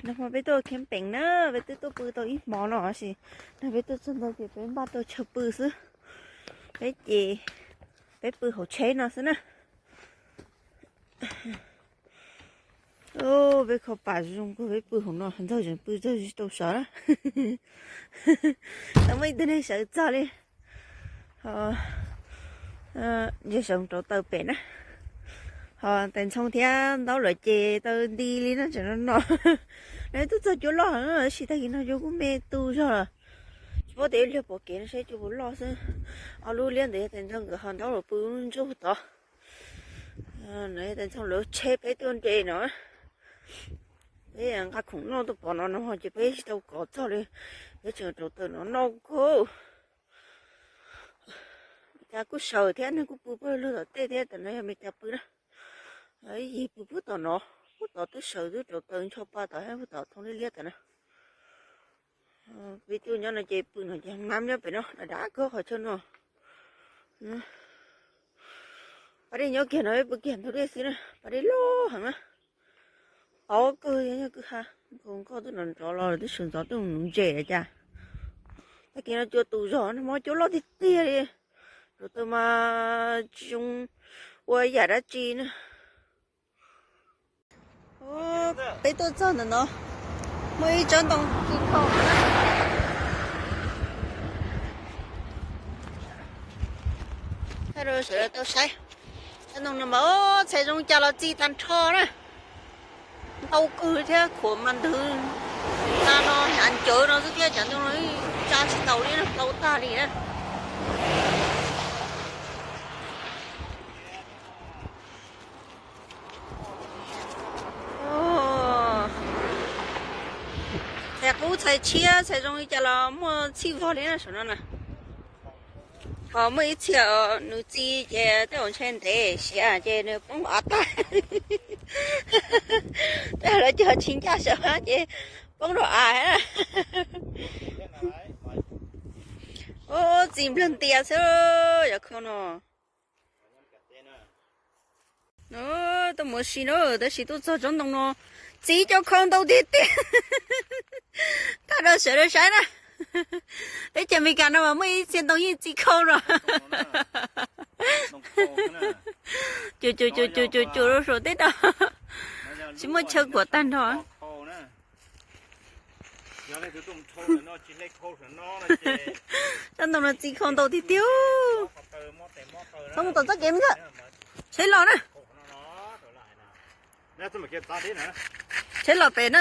Nag hmo peb tuaj camping na, peb twb tuaj pw tau ib hmo no tab sis nag peb tuaj txog ntawd ces peb npaj tau chaw pw xwb. Peb ces peb pw hauv tsheb no xwb na. Peb kho pas zoo kawg, peb pw hauv no, ntxawg tseem pw ntxawg tsis tau sawv na. Tau muaj ib tug neeg sawv txog li. Ntsia sawv rauv taws pem na. Ho Tais Ntxhoo thiab Ntaub lawv ces taws nti li no tseem no no. Nws twb txog cua loj heev tab sis tag kis no cua kuj me tu zog lawm. Tsis paub tias ib pliag pom kev no saib cua puas loj xwb. Ob lub liab ntawd yog Tais Ntxhoo nkawd, ho Ntaub lawv pw lub ntsuab tod. No yog Tais Ntxhoo lawv tsheb peb tuaj nres no. Peb nqa khoom noj tuaj pov no no ces peb tsis tau kov txog li. Peb tseem rauv taws no noj kawg. Cas kuj sawv thiab, neeg kuj pw pawg lug tom tej thiab, tam no yog Meskas pw na. Yig pw pub tom no, pub tom twb sawv twb rauv taws ncho pa tom, pub tom thoob liab liab tom na. Peb tuaj nyob no ces pw no ces nab nyob pem no, dav dav kawg qhov chaw no. Pas dej nyob kiag no, peb pw kiag ntug dej xwb na, pas dej loj heev na. Tau kawg, yog kwj ha, nkauj twb nrov nrov los twb sawv ntxov twb mus nuv ntses lawm cas. Tag kis no cua tu zog, nag hmo cua loj tiag tiag li. Rauv taws mas tsis zoo ua yam dab tsi na. Peb tuaj txog ntawm no, muaj ib tsob ntoo txi khau. Sawv daws tau saib, tsob ntoo no mas txhais zoo cas los txi tag nrho na. Ntau kawg thiab, khuam mas ntws, tag no hnav ncawv no xwb thiab, cov ntoo no tsa tsis taus li na, hlau tag li na. Txhais qub txhais tshiab txhais zoo li cas los muaj txhij vog li na saum no na. Ho muaj ib txhia nws txi ces tej zaum ntshe ntev siav ces nws poob av tag. Tej zaum lawv cog tsis ncaj saum ces poob rau av. Ub, txi nplawg ntias xwb cov khau no. Tuaj mus ua si na, tab sis tuaj txog tsob ntoo no, txi cov khau ntau tiag tiag. Tag rau sawv daws saib na. Teb chaws Amelikas no mas muaj ib txhia ntoo yeej txi khau no. Cuam cuam cuam cuam cuam cuam rau saum teb no. Tsis muaj chaw kuam tag nrho. Tsob ntoo no txi khau ntau tiag tiag. Txhob mus tom txoj kev me nkawd. Tsheb los na. Tsheb los pem no.